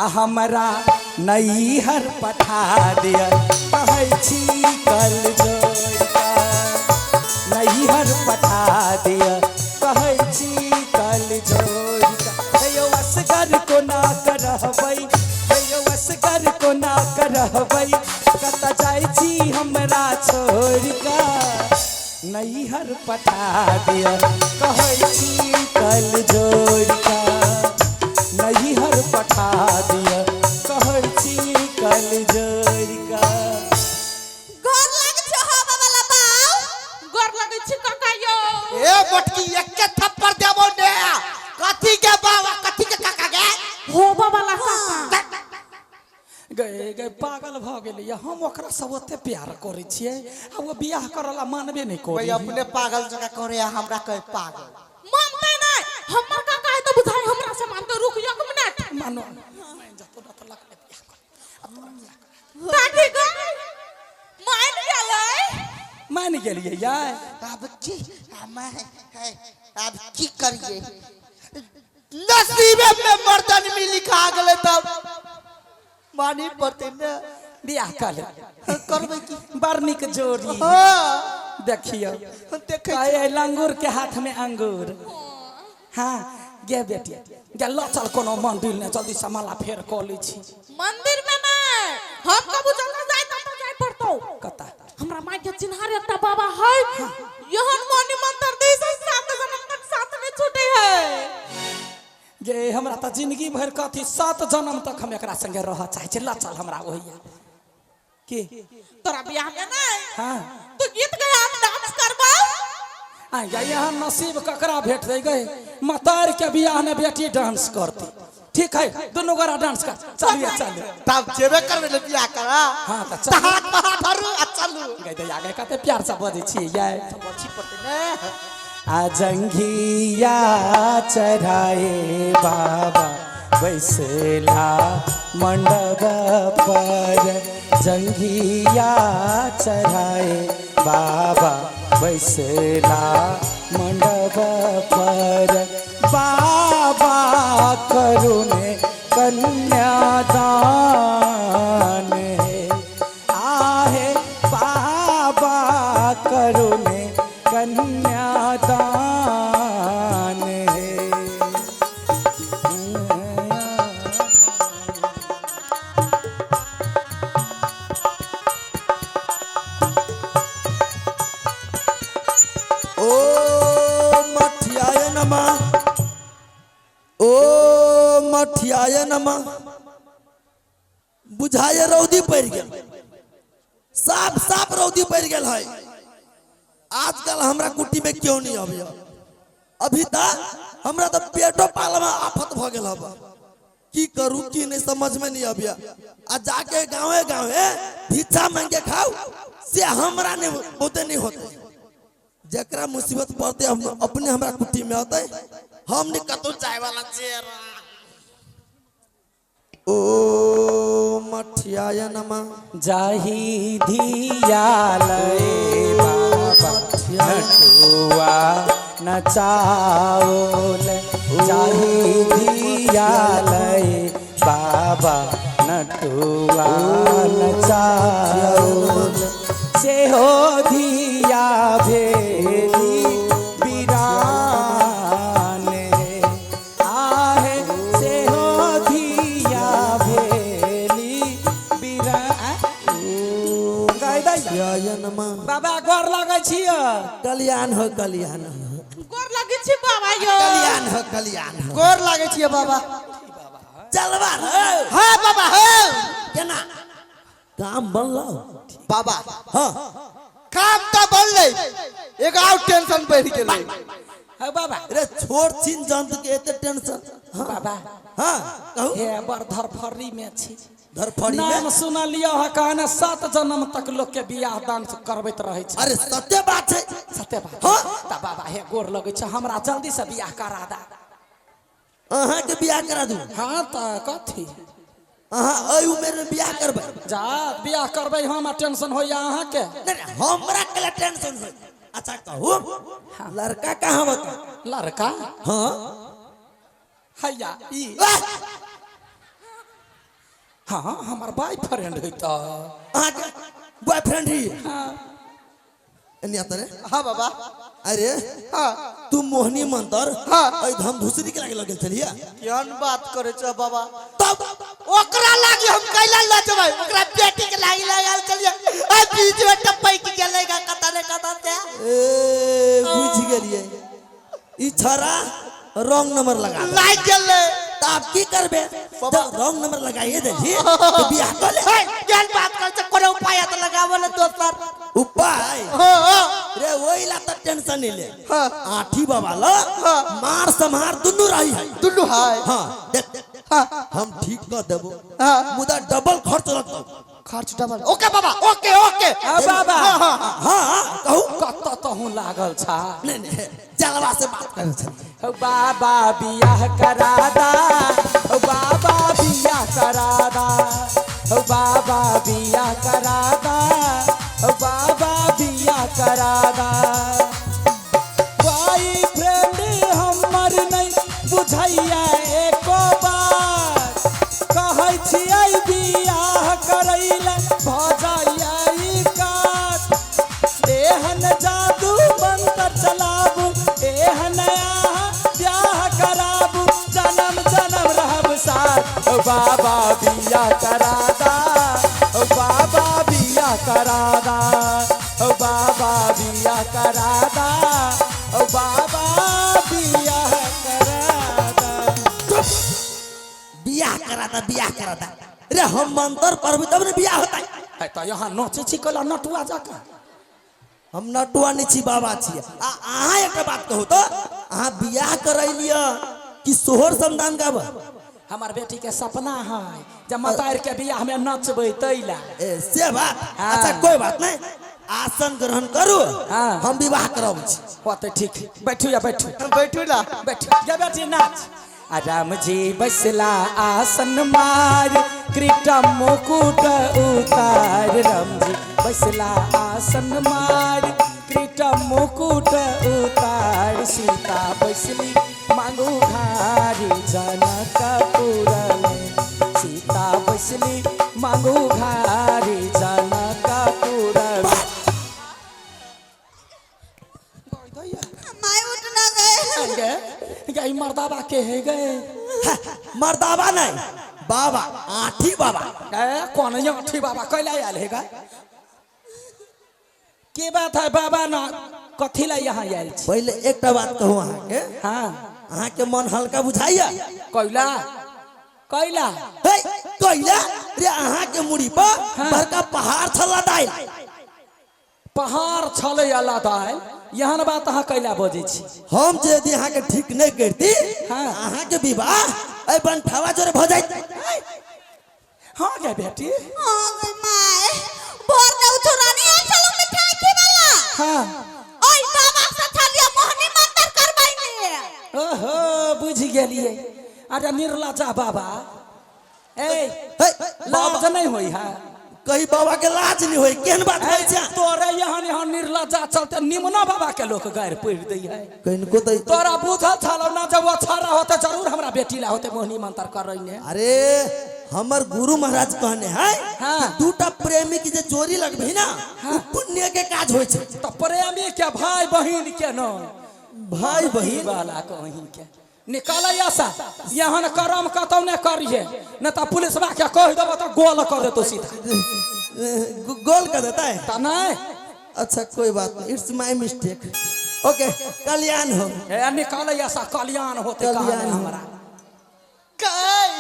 आ हमरा नैहर पठा दिअ कहै छी कल जोड़ि कऽ नैहर पठा दिअ कहै छी कल जोड़ि कऽ हे यौ असगर कोना कऽ रहबै हे यौ असगर कोना कऽ रहबै कतऽ जाइ छी हमरा छोड़ि कऽ नैहर पठा दिअ कहै छी कल जोड़ि कऽ नैहर पठा दिअ कहै छी कल जोड़ि कऽ गोर लागै छै हो बाबा बाउ गोर लगै छी काका यौ ए मोटकी एके थप्पड़ देबो ने कथी के बाबा कथी के काका गे हो बाबा ला काका गए गए पागल भऽ गेलैया हम ओकरा सब ओते प्यार करै छियै आ ओ बियाह करऽ ला मानबे नहि भाई करै अपने पागल जगह करे हमरा कहे पागल मानते नहीं हमर काका है तो बुझाई हमरा से मानते रुक एक मिनट मानो मान जा तोरा तऽ लगले बियाह कर आ तोरा बियाह कर काकी गए मान गेलै मान गेलियै यार अब की हम है अब की करिए नसीबे में मर्दन में लिखा गेलै तब मानी पड़ते ने बियाह कर ले करबै की बड़ नीक जोड़ी हाँ देखियौ देखै कहे लंगूर के हाथ में अंगूर हाँ गे बेटी गे लऽ चल कोनो मंदिर ने जल्दी से माला फेर कऽ लै छी मंदिर में नहीं हम कबू जल्दी जाए तब तो जाए पड़तो कता हमरा माय के चिन्हार एकटा बाबा है यहन मोनी मंत्र दे से सात जन्म तक साथ में छूटे है गे हमरा तऽ जिंदगी भरि कथी सात जन्म तक हम एकरा संगे रहऽ चाहै छी लऽ चल हमरा ओहिया की तोरा बियाह में नहीं हाँ तू गीत गया हम डांस करबा आ गे यहाँ नसीब ककरा भेट दे गए मतार के बियाह में बेटी डांस करती ठीक है दोनों गोरा डांस कर चलिए चलिए तब जेबे करबै ने बियाह करा हाँ तऽ चलू। हाथ पर हाथ धरू आ चलू गए दैया गए कते प्यार से बजै छियै यै बची पड़तै ने आ जंघिया चढ़ाए बाबा बैसला मंडप पर जंघिया चढ़ाए बाबा बैसला मंडप पर बाबा करुणे कन्यादान है आहे बाबा करुणे कन्यादान है ओ मठियाय नमः ओ मठियाय नमः बुझाय रौदी पड़ि गेल साफ साफ रौदी पड़ि गेल है आजकल हमरा कुटी में क्यों नहीं अभी अभी तक हमरा तो पेटो पाल में आफत भ गेल हब की करू की नहीं समझ में नहीं अबिया आ जाके गाँवे गाँवे भिक्षा मांग के खाओ से हमरा नहीं बहुते नहीं होते जकरा मुसीबत पड़ते हम अपने हमरा कुटी में होते हम नहीं कतौ जाए वाला छियै ओ मठियाय नमः जाही धिया लए बाबा नटुआ नचाओल जाही धिया लए बाबा नटुआ नचाओल से हो धिया भेली बिरान हे आहे से हो धिया भेली बिरान गाय दै मठियाय नमः बाबा गोर लगै छियै कल्याण हो कल्याण हो गोर लगै छी बाबा यौ कल्याण हो कल्याण हो गोर लागै छियै बाबा चलबा रे हाँ बाबा हाँ केना काम बनलो बाबा हाँ काम तऽ बनलै एगो और टेंशन बढ़ि गेलै हे बाबा अरे छोट छिन जंतु के एते टेंशन हाँ बाबा हाँ कहू हे बड़ धरफड़ी में छी धरफड़ी में नाम सुनलियो ह कहने सात जन्म तक लोग के बियाह दान करबैत रहै छै अरे सत्य बात छै सत्य बात हाँ। त बाबा हे गोर लगै छै हमरा जल्दी से बियाह करा दा अहाँ के बियाह करा दू हाँ त कथी अहाँ एहि उमेर में बियाह करबै जा बियाह करबै हम आ टेंशन होइया अहाँके नहीं नहीं, हमरा के टेंशन होय अच्छा कहू लड़का कहाँ बता लड़का हाँ हैया ई वाह! हाँ हमर बॉयफ्रेंड है तऽ। अहाँके बॉयफ्रेंड ही? हाँ। एने आता रे। हाँ बाबा। अरे हाँ। तू मोहनी मंतर हाँ। एहि धम धुसरी के लागे लगल छलिया। केहन बात करे छ बाबा? तब ओकरा लागी हम कैला लजबै, ओकरा बेटी के लागी लागल चलिए आ बीच में टपक गेलै गा कता ने कता ते। ए बुझ गेलिए, ई छरा रॉन्ग नंबर लगा दे। लाग गेलै। त आब की करबे? जब रॉन्ग नंबर लगाइए देली तो बियाह कर ले। हे, केहन बात करे छ? कोनो उपाय त लगावल दोसर। उपाय? हाँ हाँ। रे वही ला त टेंशन नहीं ले। हाँ। आठी बाबा ल हाँ। मार संहार दुनू रही है। दुनू है। हाँ देख। हाँ। हम ठीक कर देबो। हाँ। मुदा डबल खर्च लगतौ। खर्च डबल? ओके बाबा, ओके ओके। आ बाबा। हाँ हाँ हाँ। हाँ कहू। कतऽ तहूँ लागल छा? नहीं नहीं, जलवा से बात करे छलियै। हौ बाबा बियाह करादा, हौ बाबा बियाह करादा, हौ बाबा बियाह करादा, हौ बाबा बियाह करादा। बॉयफ्रेंड हमर नहीं बुझैया एको बार, कहै छियै बियाह करैले भऽ जाइया ई काज। एहन जादू मंत्र चलाबू, एहन अहाँ ब्याह कराबू, जन्म जन्म रहब साथ। ओ बाबा बियाह करादा, ओ बाबा बियाह करादा, ओ बाबा बियाह करादा, ओ बाबा बियाह करादा। बियाह कराता, बियाह कराता। रे हम मंत्र पढ़बी तब ने बियाह होता। है तऽ यहाँ नचै छी कला नटुआ जकाँ। हम नटुआ नहीं छी, बाबा छी। आ अहाँ एकटा बात कहू तो, अहाँ बियाह करैलिय कि सोहर समदान गाब? हमर बेटी के सपना है जे मतार के बियाह में नचबै तैला। ए से बात? हाँ। अच्छा कोई बात नहीं, आसन ग्रहण करू। हाँ। हम विवाह करब छी। होते ठीक, बैठू या बैठू। बैठू ना। बैठू या बेटी नाच। आ राम जी बसला आसन मार, कृटा मुकुट उतार। राम जी बसला आसन मार, कृटा मुकुट उतार। सीता बसली मांगू घारी जनकपुर में, सीता बसली मांगू घारी जनकपुर में। My उठ ना गए। गे गे मर्दाबा के है गए? मर्दाबा नहीं बाबा, आठी बाबा। ए कौन है आठी बाबा? कैला आयल है गा? के बात है बाबा ना कथी ला यहाँ आयल छी? पहले एकटा बात कहू अहाँके। हाँ। अहाँके मन हल्का बुझाइया? कैला कैला? हे कैला रे, अहाँके मुड़ी पर हाँ। बड़का पहाड़ छल दाइल। पहाड़ छलै अल्लाह दाइल, एहन बात अहाँ कैला बजै छी? हम जे यदि अहाँके ठीक नहीं करती हाँ। अहाँके विवाह एहि बनठावा जोरे भऽ जाइत। हाँ गे बेटी। हाँ गई my, भोर में उठो रानी आयल छलो मिठाई खिबेला। हाँ। ओइ बाबा से छलिया मोहनी मंत्र करबैने। ओहो बुझि गेलियै। अरे निर्लजा बाबा, ए हे लाज नहीं होई है? कही बाबा के लाज नहीं होई, केहन बात कहै छै? तोरे यहाँ यहाँ निर्लजा चलते निमना बाबा के लोग गारि पढ़ि दै है। कनिको तऽ तोरा बुझल छलो ना जब अच्छा होते जरूर हमरा बेटी ला होते मोहनी मंत्र कर रही ने। अरे हमर गुरु महाराज कहने है हाँ। कि दूटा प्रेमी के जे जोड़ी लगबही ना, उ पुण्य के काज होइ छै। तो प्रेमी के भाई बहिन के न भाई बहिन वाला कहीं के निकाल ऐसा यहाँ करम कतौ ने करिए न तो पुलिसवा के कह देबो तो गोल कर देतो सीधा। गोल कर देता है? त नहीं। अच्छा कोई बात नहीं, it's my mistake, okay कल्याण हो। ए निकाल ऐसा कल्याण होते कल्याण कल्याण हो। हमरा गई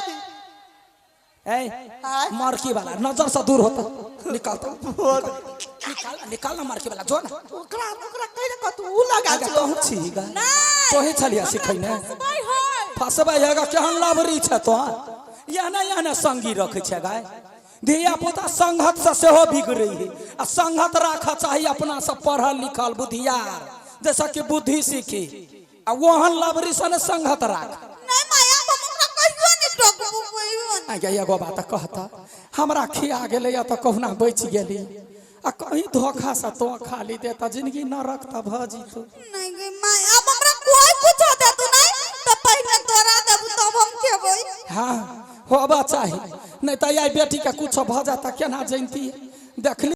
ए हाँ? मरकी वाला नजर से दूर होता, निकाल तो निकाल, निकाल ना मरकी वाला जो ना। ओकरा ओकरा कहि ने कतू उ लगा आगे छलो। कहूँ छी गा तोही छलिया सिखैने? फसबै है। फसबै है केहन लवरी छै तो, एहने एहने संगी रखै छै गाय। धिया पुता संगत से सेहो बिगड़ै है आ संगत राखऽ चाही अपना सब पढ़ल लिखल बुद्धियार, जैसा कि बुद्धि सीखी आ ओहन लवरी से ने संगत राख। नहीं माया, हम ओकरा कहियो नहीं टोकबो, कहियो नहीं। आगे एगो बात कहता, हमरा खिया गेलै तऽ कहुना बचि गेली आ कहीं धोखा से तो खाली देता जिंदगी नरक तऽ भऽ जेतौ। नहीं गई my, अब हमरा कोई कुछ दे तू नहीं तो पहले तोरा देबू तब हम खेबै। हाँ होबा चाही, नहीं तो आई बेटी के कुछ भ जाता केना जनती। देखली।